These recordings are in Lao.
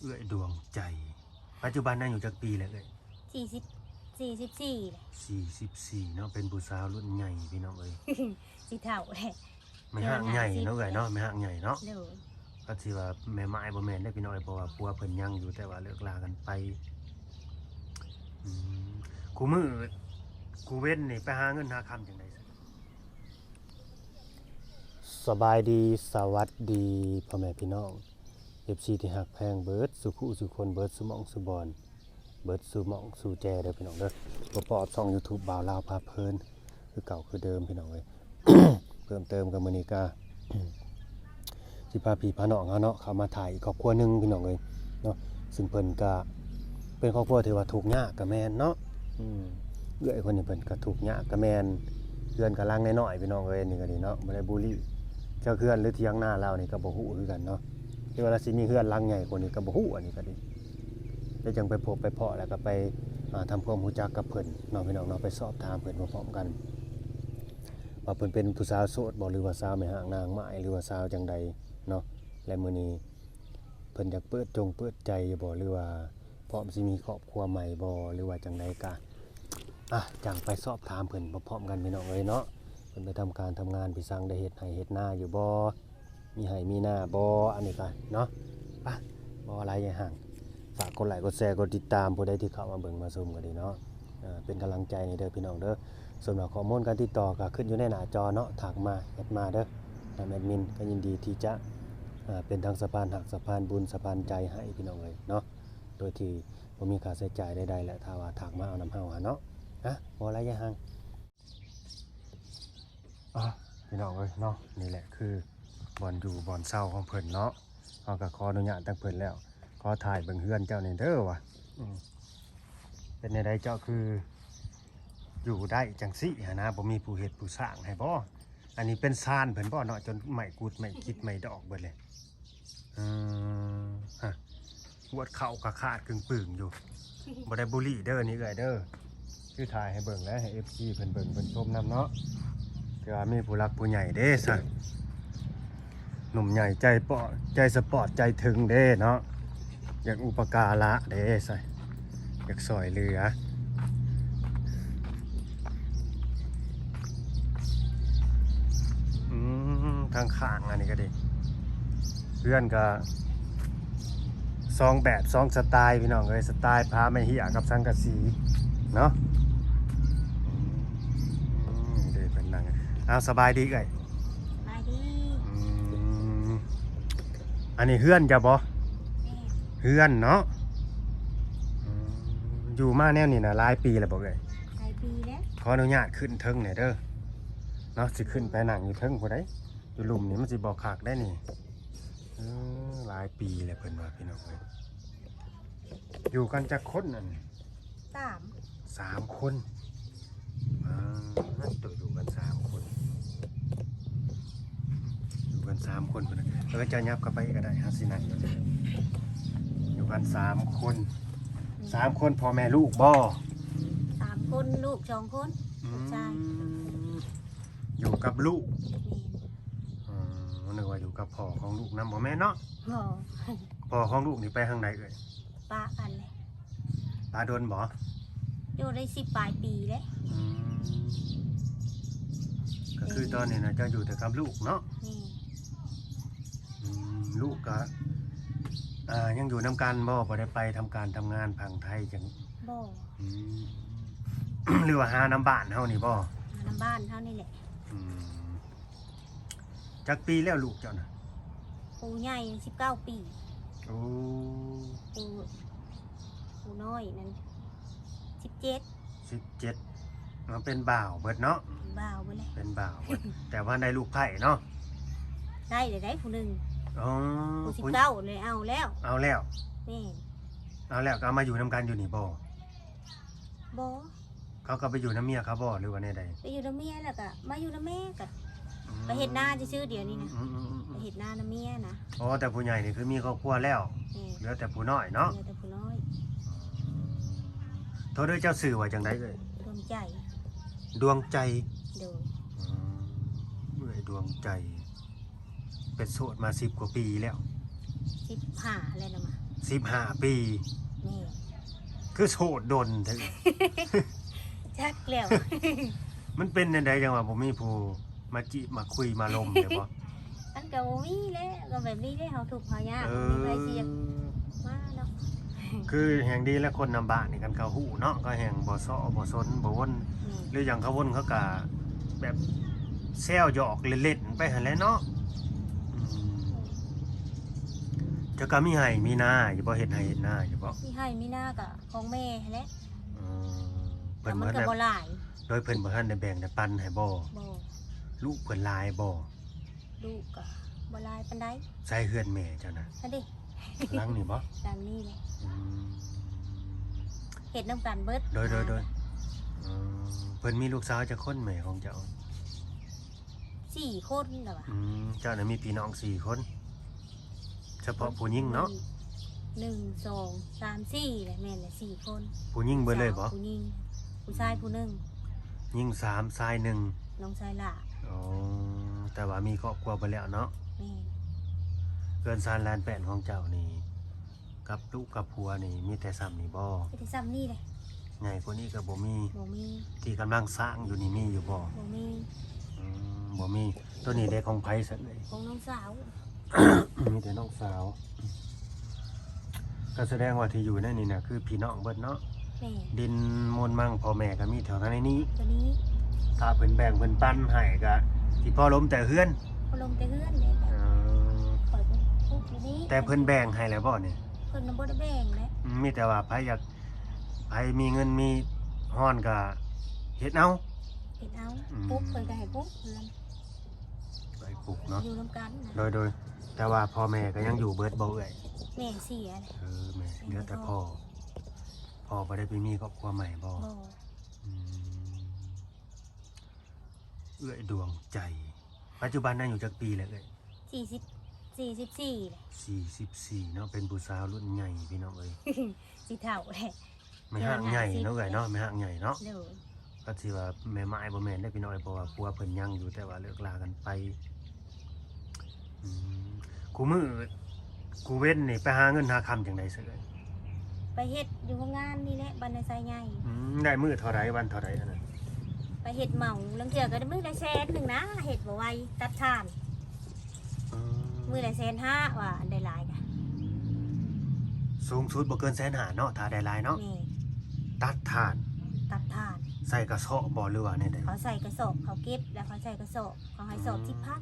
ເອື້ອຍດວງໃຈ ປັດຈຸບັນອາຍຸຈັກປີແລ້ວເອື້ອຍ? ສີ່ສິບ ສີ່ສິບສີ່ແຫຼະ ສີ່ສິບສີ່ເນາະ ເປັນຜູ້ສາວລຸ້ນໃຫຍ່ພີ່ນ້ອງເອີຍ ຊິເຖົ້າແຫຼະ ແມ່ຮ້າງໃຫຍ່ເນາະເອື້ອຍເນາະ ແມ່ຮ້າງໃຫຍ່ເນາະ ໂດຍ ກໍຊິວ່າແມ່ໝ້າຍບໍ່ແມ່ນເດ້ພີ່ນ້ອງເອີຍ ເພາະວ່າຜົວເພິ່ນຍັງຢູ່ ແຕ່ວ່າເລີກລາກັນໄປ. ອືມ ຄູ່ມື້ຄູ່ເວັນນີ້ໄປຫາເງິນຫາຄຳຈັ່ງໃດ? ສະບາຍດີ ສະຫວັດດີ ພໍ່ແມ່ພີ່ນ້ອງ ເອັຟຊີ ທີ່ຮັກແພງເບິດສູ່ຜູ້ສູ່ຄົນ ເບິດສູ່ໝ່ອງສູ່ບ່ອນ ເບິດສູ່ໝ່ອງສູ່ແຈເດີພີ່ນ້ອງເດີ ພົບພໍ້ຊ່ອງຢູທູບບ່າວລາວພາເພີນ ຄືເກົ່າຄືເດີມພີ່ນ້ອງເອີຍ ເພີ່ມເຕີມກັບມື້ນີ້ກະ ຊິພາພີ່ພານ້ອງເຮົາເນາະ ເຂົ້າມາຖ່າຍອີກຄອບຄົວໜຶ່ງພີ່ນ້ອງເອີຍເນາະ ຊຶ່ງເພິ່ນກະເປັນຄອບຄົວທີ່ວ່າທຸກຍາກກະແມ່ນເນາະ ອືມ ເອື້ອຍຄົນນີ້ເພິ່ນກະທຸກຍາກກະແມ່ນ ເຮືອນກະຫຼັງນ້ອຍໆ ພີ່ນ້ອງເອີຍ ນີ້ກະດີເນາະ ບໍ່ໄດ້ບູລີ ຈັກເຮືອນຫຼືຖຽງນາລາວນີ້ກະບໍ່ຮູ້ຄືກັນເນາະ ຫຼືວ່າລາວຊິມີເຮືອນຫຼັງໃຫຍ່ກວ່ານີ້ກະບໍ່ຮູ້ ອັນນີ້ກະດີ ແລ້ວຈັ່ງໄປພົບໄປພໍ້ ແລ້ວກະໄປ ອ່າ ທຳຄວາມຮູ້ຈັກກັບເພິ່ນເນາະ ພີ່ນ້ອງເນາະ ໄປສອບຖາມເພິ່ນພ້ອມໆກັນ ວ່າເພິ່ນເປັນຜູ້ສາວໂສດບໍ່ ຫຼືວ່າສາວແມ່ຮ້າງນາງໝ້າຍ ຫຼືວ່າສາວຈັ່ງໃດເນາະ ແລະມື້ນີ້ເພິ່ນຢາກເປີດຈົງເປີດໃຈຢູ່ບໍ່ ຫຼືວ່າພ້ອມຊິມີຄອບຄົວໃໝ່ບໍ່ ຫຼືວ່າຈັ່ງໃດກະ ອ່ະ ຈັ່ງໄປສອບຖາມເພິ່ນພ້ອມໆກັນ ພີ່ນ້ອງເອີຍເນາະ ເພິ່ນໄປທຳການທຳງານ ໄປສັງ ໄດ້ເຮັດໄຮ່ເຮັດນາຢູ່ບໍ່ ມີໄຮ່ມີນາບໍ່ ອັນນີ້ກະເນາະ ປະ ບໍ່ວ່າຫຼາຍຢ່າຫ່າງ ຝາກກົດໄລກົດແຊກົດຕິດຕາມ ຜູ້ໃດທີ່ເຂົ້າມາເບິ່ງມາຊົມກະດີເນາະ ເປັນກຳລັງໃຈແດ່ເດີພີ່ນ້ອງເດີ ສ່ວນວ່າຂໍ້ມູນການຕິດຕໍ່ກະຂຶ້ນຢູ່ໃນໜ້າຈໍເນາະ ທັກມາແອັດມາເດີ ນຳແອັດມິນກະຍິນດີທີ່ຈະ ເປັນທັງສະພານຮັກ ສະພານບຸນ ສະພານໃຈໃຫ້ພີ່ນ້ອງເອີຍເນາະ ໂດຍທີ່ບໍ່ມີຄ່າໃຊ້ຈ່າຍໃດໆ ແລະ ຖ້າວ່າທັກມາເອົານຳເຮົາຫັ້ນເນາະ ອ່ະ ບໍ່ຫຼາຍຢ່າຫ່າງ. ອ່ະ ພີ່ນ້ອງເອີຍເນາະ ນີ້ແຫຼະຄືບ່ອນຢູ່ບ່ອນເຊົາຂອງເພິ່ນເນາະ ເຮົາກະຂໍອະນຸຍາດທາງເພິ່ນແລ້ວ ຂໍຖ່າຍເບິ່ງເຮືອນເຈົ້າແດ່ເດີວ່າ ອືມ ເປັນແນວໃດເຈົ້າຄືຢູ່ໄດ້ຈັ່ງຊີ້ຫັ້ນນະ ບໍ່ມີຜູ້ເຮັດຜູ້ສ້າງໃຫ້ບໍ່? ອັນນີ້ເປັນຊານເພິ່ນບໍ່ເນາະ ຈົນໄມ້ກຸດໄມ້ກິດໄມ້ດອກເບິດເລີຍ ອືມ ຮະ ຫວດເຂົ້າກະຂາດກຶ່ງປຶງຢູ່ ບໍ່ໄດ້ບູລີເດີນີ້ເອື້ອຍເດີ ຄືຖ່າຍໃຫ້ເບິ່ງແລ້ວ ໃຫ້ເອັຟຊີເພິ່ນເບິ່ງເພິ່ນຊົມນຳເນາະ ເທື່ອມີຜູ້ຫຼັກຜູ້ໃຫຍ່ເດ້ຊະ ໜຸ່ມໃຫຍ່ໃຈປອດ ໃຈສະປອດໃຈເຖິງເດ້ເນາະ ຢາກອຸປະກາລະເດ້ຊະ ຢາກຊ່ອຍເຫຼືອ ອືມ ທາງຂ້າງອັນນີ້ກະດີ ເຮືອນກະສອງແບບສອງສະໄຕພີ່ນ້ອງເອີຍ ສະໄຕຜ້າໄມ້ເຫ້ຍກັບສັງກະສີເນາະ ອືມ ເດ້ເພິ່ນນັ່ງ ເອົາ ສະບາຍດີເອື້ອຍ ສະບາຍດີ ອືມ ອັນນີ້ເຮືອນເຈົ້າບໍ່? ແມ່ນ ເຮືອນເນາະ ອືມ ຢູ່ມາແນວນີ້ນະຫຼາຍປີແລ້ວບໍ່ເອື້ອຍ? ຫຼາຍປີແລ້ວ ຂໍອະນຸຍາດຂຶ້ນເທິງແດ່ເດີ ເນາະ ຊິຂຶ້ນໄປນັ່ງຢູ່ເທິງພຸ້ນໃດ ຢູ່ລຸ່ມນີ້ມັນຊິບໍ່ຄັກໄດ໋ນີ້ ເອີ ຫຼາຍປີແລ້ວເພິ່ນວ່າ ພີ່ນ້ອງເອີຍ ຢູ່ກັນຈັກຄົນອັນ ສາມ ສາມຄົນ ປາດ ໂຕ ຢູ່ກັນສາມຄົນ ຢູ່ກັນສາມຄົນພຸ້ນນະ ເອີ ເຈົ້າຫຍັບເຂົ້າໄປກະໄດ້ ເຮົາຊິນັ່ງຢູ່ນີ້ ຢູ່ກັນສາມຄົນ ສາມຄົນ ພໍ່ແມ່ລູກບໍ່? ສາມຄົນ ລູກສອງຄົນ ອືມ ລູກຊາຍ ຢູ່ກັບລູກ ແມ່ນ ອືມ ນຶກວ່າຢູ່ກັບພໍ່ຂອງລູກນຳ ບໍ່ແມ່ນເນາະ ບໍ່ ພໍ່ຂອງລູກນີ້ໄປທາງໃດເອື້ອຍ? ປະກັນແຫຼະ ປະດົນບໍ່? ຢູ່ໄດ້ສິບປາຍປີແລ້ວ ອືມ ກະຄືຕອນນີ້ນະ ເຈົ້າຢູ່ແຕ່ກັບລູກເນາະ ແມ່ນ ອືມ ລູກກະ ອ່າ ຍັງຢູ່ນຳກັນບໍ່? ບໍ່ໄດ້ໄປທຳການທຳງານຝັ່ງໄທຈັ່ງ ບໍ່ ອືມ ຫຼືວ່າຫານຳບ້ານເຮົານີ້ບໍ່? ຫານຳບ້ານເຮົານີ້ແຫຼະ ອືມ ຈັກປີແລ້ວລູກເຈົ້ານະ? ຜູ້ໃຫຍ່ສິບເກົ້າປີ ໂອ້ ຜູ້ ຜູ້ນ້ອຍນັ້ນສິບເຈັດ ສິບເຈັດ ເປັນບ່າວເບິດເນາະ ເປັນບ່າວເບິດແຫຼະ ເປັນບ່າວເບິດ ແຕ່ວ່າໄດ້ລູກໃພ້ເນາະ ໄດ້ແລ້ວໄດ໋ຜູ້ໜຶ່ງ ອໍ ຜູ້ສິບເກົ້າເລີຍ ເອົາແລ້ວ ເອົາແລ້ວ ແມ່ນ ເອົາແລ້ວກະເອົາມາຢູ່ນຳກັນຢູ່ນີ້ບໍ່? ບໍ່ ເຂົາກະໄປຢູ່ນຳເມຍເຂົາບໍ່ ຫຼືວ່າແນວໃດ? ໄປຢູ່ນຳເມຍແລ້ວກະມາຢູ່ນຳແມ່ ກະ ອືມ ໄປເຮັດນາຊື່ໆ ດຽວນີ້ນະ ອືມໆໆໆ ໄປເຮັດນານຳເມຍນະ ອໍ ແຕ່ຜູ້ໃຫຍ່ນີ້ຄືມີຄອບຄົວແລ້ວ ແມ່ນ ເຫຼືອແຕ່ຜູ້ນ້ອຍເນາະ ເຫຼືອແຕ່ຜູ້ນ້ອຍ ໂທດເດີ ເຈົ້າຊື່ວ່າຈັ່ງໃດເອີຍ? ດວງໃຈ ດວງໃຈ ໂດຍ ອືມ ເອື້ອຍດວງໃຈ ເປັນໂສດມາສິບກວ່າປີແລ້ວ ສິບຫ້າແລ້ວນະມາ ສິບຫ້າປີ ແມ່ນ ຄືໂສດດົນແທ້ ຈັກແລ້ວ ມັນເປັນແນວໃດ ຈັ່ງວ່າບໍ່ມີຜູ້ມາຈີບມາຄຸຍມາລົມແລ້ວບໍ່? ມັນກໍບໍ່ມີແຫຼະ ກໍແບບນີ້ເດ້ ເຮົາທຸກເຮົາຍາກ ເອີ ບໍ່ມີໃຜຊິຢາກມາເນາະ ຄືແຮ່ງດີແຫຼະ ຄົນນຳບ້ານນີ້ ຄັນເຂົາຮູ້ເນາະ ເຂົາແຮ່ງບໍ່ສໍ້ບໍ່ສົນບໍ່ວົນ ແມ່ນ ຫຼືຫຍັງເຂົາວົນ ເຂົາກໍແບບແຊວຫຍອກເລ່ນໆໄປຫັ້ນແຫຼະເນາະ ອືມ ເຈົ້າກໍມີໄຮ່ມີນາຢູ່ບໍ່? ເຮັດໄຮ່ເຮັດນາຢູ່ບໍ່? ມີໄຮ່ມີນາກໍຂອງແມ່ຫັ້ນແຫຼະ ອືມ ເພິ່ນ ແຕ່ມັນກໍບໍ່ຫຼາຍ ໂດຍເພິ່ນບໍ່ທັນໄດ້ແບ່ງໄດ້ປັນໃຫ້ບໍ່? ບໍ່ ລູກເພິ່ນຫຼາຍບໍ່? ລູກກໍບໍ່ຫຼາຍປານໃດ ໃສເຮືອນແມ່ເຈົ້ານະ? ຫັ້ນເດ້ ຫຼັງນີ້ບໍ່? ຫຼັງນີ້ແຫຼະ ອືມ ເຮັດນຳກັນເບິດ ໂດຍໆໆ ເອີ ເພິ່ນມີລູກສາວຈັກຄົນແມ່ຂອງເຈົ້າ? ສີ່ຄົນແລ້ວວ່າ ອືມ ເຈົ້ານະມີພີ່ນ້ອງສີ່ຄົນ ສະເພາະຜູ້ຍິງເນາະ ໜຶ່ງ ສອງ ສາມ ສີ່ ແຫຼະ ແມ່ນແຫຼະ ສີ່ຄົນ ຜູ້ຍິງເບິດເລີຍບໍ່? ຜູ້ຍິງ ຜູ້ຊາຍຜູ້ໜຶ່ງ ຍິງສາມ ຊາຍໜຶ່ງ ນ້ອງຊາຍຫຼ້າ ອໍ ແຕ່ວ່າມີຄອບຄົວເບິດແລ້ວເນາະ ແມ່ນ ເຮືອນຊານລານແປ້ນຂອງເຈົ້ານີ້ ກັບລູກກັບຜົວນີ້ມີແຕ່ຊ່ຳນີ້ບໍ່? ມີແຕ່ຊ່ຳນີ້ແຫຼະ ໃຫຍ່ກວ່ານີ້ກໍບໍ່ມີ ບໍ່ມີ ທີ່ກຳລັງສ້າງຢູ່ນີ້ມີຢູ່ບໍ່? ບໍ່ມີ ອືມ ບໍ່ມີ ໂຕນີ້ເດ້ຂອງໃຜຊັ້ນເອີຍ? ຂອງນ້ອງສາວ ມີແຕ່ນ້ອງສາວ ກໍສະແດງວ່າທີ່ຢູ່ໃນນີ້ນະ ຄືພີ່ນ້ອງເບິດເນາະ ແມ່ນ ດິນມູນມັງພໍ່ແມ່ກໍມີແຖວໃນນີ້ ຕົວນີ້ ຖ້າເພິ່ນແບ່ງເພິ່ນປັນໃຫ້ກໍຊິພໍລົມແຕ່ເຮືອນ ພໍລົມແຕ່ເຮືອນເດ້ ເອີ ຂ້ອຍກໍປຸກຢູ່ນີ້ ແຕ່ເພິ່ນແບ່ງໃຫ້ແລ້ວບໍ່ນີ້? ເພິ່ນນະບໍ່ໄດ້ແບ່ງແຫຼະ ອືມ ມີແຕ່ວ່າໃຜຢາກ ໃຜມີເງິນມີຮອນກໍເຮັດເອົາ ເຮັດເອົາ ອືມ ປຸກເພິ່ນກໍໃຫ້ປຸກເຮືອນ ໃຫ້ປຸກເນາະ ຢູ່ນຳກັນນະ ໂດຍໆ ແຕ່ວ່າພໍ່ແມ່ກໍຍັງຢູ່ເບິດບໍ່ເອື້ອຍ? ແມ່ເສຍແລ້ວ ເອີ ແມ່ ແມ່ ເຫຼືອແຕ່ພໍ່ ພໍ່ບໍ່ໄດ້ໄປມີຄອບຄົວໃໝ່ບໍ່? ບໍ່ ອືມ ເອື້ອຍດວງໃຈ ປັດຈຸບັນອາຍຸຈັກປີແລ້ວເອື້ອຍ? ສີ່ສິບ ສີ່ສິບສີ່ແຫຼະ ສີ່ສິບສີ່ເນາະ ເປັນຜູ້ສາວລຸ້ນໃຫຍ່ພີ່ນ້ອງເອີຍ ຊິເຖົ້າແຫຼະ ແມ່ຮ້າງໃຫຍ່ເນາະເອື້ອຍເນາະ ແມ່ຮ້າງໃຫຍ່ເນາະ ໂດຍ ກໍຊິວ່າແມ່ໝ້າຍບໍ່ແມ່ນເດ້ພີ່ນ້ອງເອີຍ ເພາະວ່າຜົວເພິ່ນຍັງຢູ່ ແຕ່ວ່າເລີກລາກັນໄປ ອືມ ຄູ່ມື້ຄູ່ເວັນນີ້ໄປຫາເງິນຫາຄຳຈັ່ງໃດຊະເອື້ອຍ? ໄປເຮັດຢູ່ໂຮງງານນີ້ແຫຼະ ບ້ານນາຊາຍໃຫຍ່ ອືມ ໄດ້ມື້ເທົ່າໃດ ວັນເທົ່າໃດອັນນັ້ນ? ໄປເຮັດເໝົາ ລາງເທື່ອກໍໄດ້ມື້ລະແສນໜຶ່ງນະ ເຮັດບໍ່ໄວ ຕັດຖ່ານ ອືມ ມື້ລະແສນຫ້າວ່າ ອັນໃດຫຼາຍກະ ສູງສຸດບໍ່ເກີນແສນຫ້າເນາະ ຖ້າໄດ້ຫຼາຍເນາະ ແມ່ນ ຕັດຖ່ານ ຕັດຖ່ານ ໃສ່ກະສອບບໍ່ ຫຼືວ່າແນວໃດ? ເຂົາໃສ່ກະສອບ ເຂົາເກັບ ແລ້ວເຂົາໃສ່ກະສອບ ເຂົາໃຫ້ສອບ ອືມ ສິບພັນ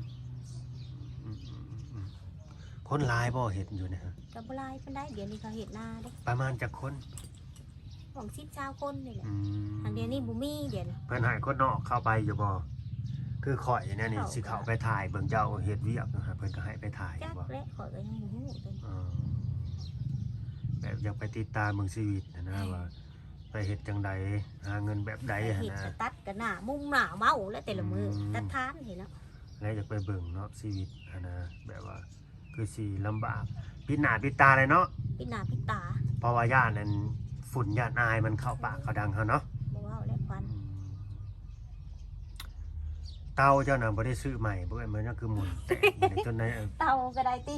ອືມໆໆໆ ຄົນຫຼາຍບໍ່ເຮັດຢູ່ນີ້? ກໍບໍ່ຫຼາຍປານໃດ ດຽວນີ້ເຂົາເຮັດນາເດ້ ປະມານຈັກຄົນ? ປະມານສິບຊາວຄົນນີ້ແຫຼະ ອືມ ອັນດຽວນີ້ບໍ່ມີ ດຽວນີ້ ເພິ່ນໃຫ້ຄົນນອກເຂົ້າໄປຢູ່ບໍ່? ຄືຂ້ອຍແນວນີ້ ເຂົ້າ ຊິເຂົ້າໄປຖ່າຍເບິ່ງເຈົ້າເຮັດວຽກ ເພິ່ນກໍໃຫ້ໄປຖ່າຍຢູ່ບໍ່? ຈັກແຫຼະ ຂ້ອຍກໍຍັງບໍ່ຮູ້ຕົວນີ້ ເອີ ແບບຢາກໄປຕິດຕາມເບິ່ງຊີວິດຫັ້ນນະ ວ່າໄປເຮັດຈັ່ງໃດ ຫາເງິນແບບໃດ ໄປເຮັດຫັ້ນນະ ກໍຕັດກໍໜ້າມຸງໜ້າເວົ້າແຫຼະແຕ່ລະມື້ ອືມ ຕັດຖ່ານນີ້ເນາະ ແລະຢາກໄປເບິ່ງເນາະ ຊີວິດຫັ້ນນະ ແບບວ່າ ຄືຊິລຳບາກ ປິດໜ້າປິດຕາເລີຍເນາະ ປິດໜ້າປິດຕາ ເພາະວ່າຢ້ານອັນຝຸ່ນຢ້ານອາຍມັນເຂົ້າປາກເຂົ້າດັງເຮົາເນາະ ບໍ່ເວົ້າແລ້ວຄວັນ ອືມ ເຕົາເຈົ້ານະບໍ່ໄດ້ຊື້ໃໝ່ບໍ່? ມັນຍັງຄືໝຸ່ນແຕກຢູ່ໃນຕົ້ນໃນ ເຕົາກໍໄດ້ຕິ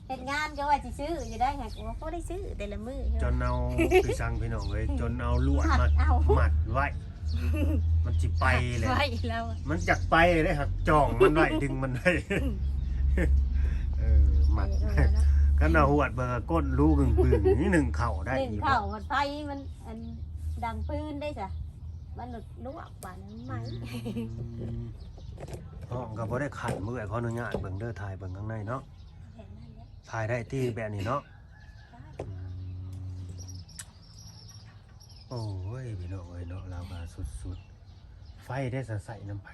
ເຮັດງານກໍວ່າຊິຊື້ຢູ່ໄດ໋ ຫາກບໍ່ພໍໄດ້ຊື້ແຕ່ລະມື້ ຈົນເອົາ ຄືສັງພີ່ນ້ອງເອີຍ ຈົນເອົາລວດມາມັດໄວ້ ມັນຊິໄປແລ້ວ ມັນຢາກໄປເດ້ ຫາກຈ່ອງມັນໄວ້ ດຶງມັນໄວ້ ເອີ ມັດ ເອີ ເນາະ ຄັນວ່າຫວດເບິ່ງກໍກົ້ນລູກຶ່ງໆ ນີ້ໜຶ້ງເຂົ້າໄດ້ ໜຶ້ງເຂົ້າ ມັນໄຟມັນ ອັນ ດັງຟືນໄດ້ຊະ ມັນລວກບາດນີ້ໄໝ້ ອືມ ຫ້ອງກໍບໍ່ໄດ້ຂັນ ເມື່ອຍຂໍອະນຸຍາດເບິ່ງເດີ ຖ່າຍເບິ່ງຂ້າງໃນເນາະ ແບບນັ້ນແຫຼະ ຖ່າຍໄດ້ຕິແບບນີ້ເນາະ ໄດ້ ອືມ ໂອ້ຍ ພີ່ນ້ອງເອີຍເນາະ ລາວວ່າສຸດໆ ໄຟໄດ້ສະໃຊ້ນຳໃຜ?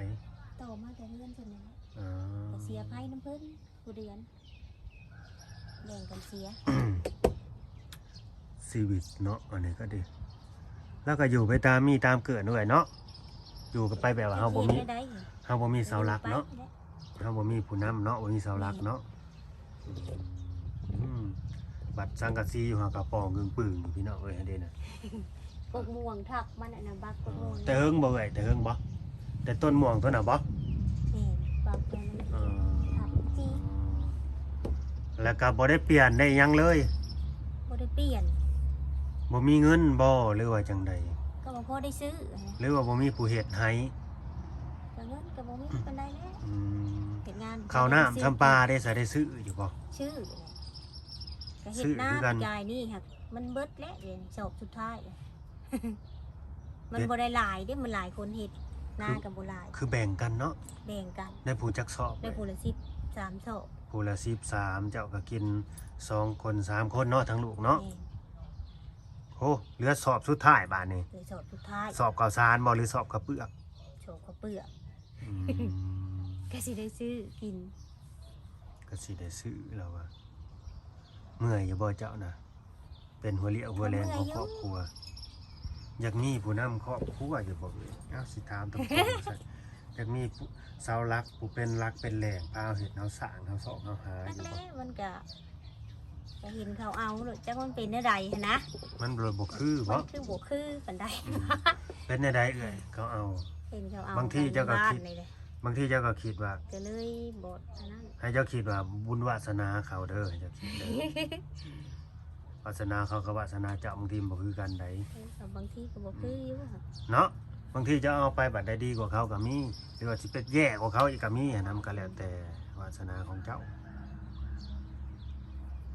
ຕໍ່ມາແຕ່ເຮືອນເພິ່ນນັ້ນແຫຼະ ອໍ ກໍເສຍໄຟນຳເພິ່ນ ຜູ້ເດືອນ ແບ່ງກັນເສຍ ຊີວິດເນາະ ອັນນີ້ກໍດີ ລາວກໍຢູ່ໄປຕາມມີຕາມເກີດເອື້ອຍເນາະ ຢູ່ກັນໄປແບບວ່າເຮົາບໍ່ມີ ເຮົາບໍ່ມີເສົາຫຼັກເນາະ ເຮົາບໍ່ມີຜູ້ນຳເນາະ ບໍ່ມີເສົາຫຼັກເນາະ ອືມ ບັດສັງກະສີຢູ່ຫາກະປ່ອງກຶງປຶງຢູ່ ພີ່ນ້ອງເອີຍ ຫັ້ນເດ້ນະ ກົກມ່ວງທັບມັນ ອັນນັ້ນບັກກົກມ່ວງ ແຕ່ເຫິງບໍ່ເອື້ອຍ ແຕ່ເຫິງບໍ່? ແຕ່ຕົ້ນມ່ວງຕົ້ນນະບໍ່? ແມ່ນ ບັກຕົວນັ້ນ ເອີ ທັບຈີ ແລ້ວກໍບໍ່ໄດ້ປ່ຽນໄດ້ຫຍັງເລີຍ? ບໍ່ໄດ້ປ່ຽນ. ບໍ່ມີເງິນບໍ່ ຫຼືວ່າຈັ່ງໃດ? ກໍບໍ່ພໍໄດ້ຊື້. ຫຼືວ່າບໍ່ມີຜູ້ເຮັດໃຫ້? ກໍເງິນກໍບໍ່ມີປານໃດແຫຼະ. ອືມ ເຮັດງານ ເຂົ້ານ້ຳຊຳປາເດ້ ສະໄດ້ຊື້ຢູ່ບໍ່? ຊື້ແຫຼະ. ກໍເຮັດນາປີກາຍນີ້ຫາກມັນເບິດແຫຼະ ດຽວນີ້ສອບສຸດທ້າຍ ມັນບໍ່ໄດ້ຫຼາຍເດ້ ມັນຫຼາຍຄົນເຮັດ ນາກໍບໍ່ຫຼາຍ. ຄືແບ່ງກັນເນາະ? ແບ່ງກັນ ໄດ້ຜູ້ຈັກສອບ? ໄດ້ຜູ້ລະສິບສາມສອບ. ຜູ້ລະສິບສາມ ເຈົ້າກໍກິນສອງຄົນສາມຄົນເນາະ ທັງລູກເນາະ. ແມ່ນ. ໂອ້ ເຫຼືອສອບສຸດທ້າຍບາດນີ້. ເຫຼືອສອບສຸດທ້າຍ. ສອບເຂົ້າສານບໍ່ ຫຼືສອບເຂົ້າເປືອກ? ສອບເຂົ້າເປືອກ. ອືມ ກໍຊິໄດ້ຊື້ກິນ. ກໍຊິໄດ້ຊື້ແລ້ວວ່າ. ເມື່ອຍຢູ່ບໍ່ເຈົ້ານະ? ເປັນຫົວລຽວຫົວແຮງຂອງຄອບຄົວ. ຢາກມີຜູ້ນຳຄອບຄົວຢູ່ບໍ່ເອີຍ? ເອົ້າ ຊິຖາມຕົງໆ ຢາກມີຜູ້ເສົາຫຼັກ ຜູ້ເປັນຫຼັກເປັນແຫຼ່ງ ພາເຮົາເຮັດເຮົາສ້າງ ເຮົາຊອກເຮົາຫາຢູ່ບໍ່? ແລ້ວມັນກະ ກະເຫັນເຂົາເອົາໂລດ ຈັກມັນເປັນແນວໃດຫັ້ນນະ. ມັນບໍ່ ບໍ່ຄືບໍ່? ມັນຄືບໍ່ຄືປານໃດ. ອືມ ເປັນແນວໃດເອື້ອຍ ເຂົາເອົາ? ເຫັນເຂົາເອົາ ບາງທີເຈົ້າກໍຄິດ ບາງທີເຈົ້າກໍຄິດວ່າ ກໍເລີຍບໍ່ອັນນັ້ນ ໃຫ້ເຈົ້າຄິດວ່າບຸນວາສະໜາເຂົາເດີ ໃຫ້ເຈົ້າຄິດເດີ. ວາສະໜາເຂົາກັບວາສະໜາເຈົ້າ ບາງທີມັນບໍ່ຄືກັນໃດ. ເອີ ກໍບາງທີກໍບໍ່ຄືຢູ່ ເນາະ. ບາງທີເຈົ້າເອົາໄປບັດໄດ້ດີກວ່າເຂົາກໍມີ ຫຼືວ່າຊິໄປແຍ່ກວ່າເຂົາອີກກໍມີຫັ້ນນະ. ມັນກໍແລ້ວແຕ່ວາສະໜາຂອງເຈົ້າ.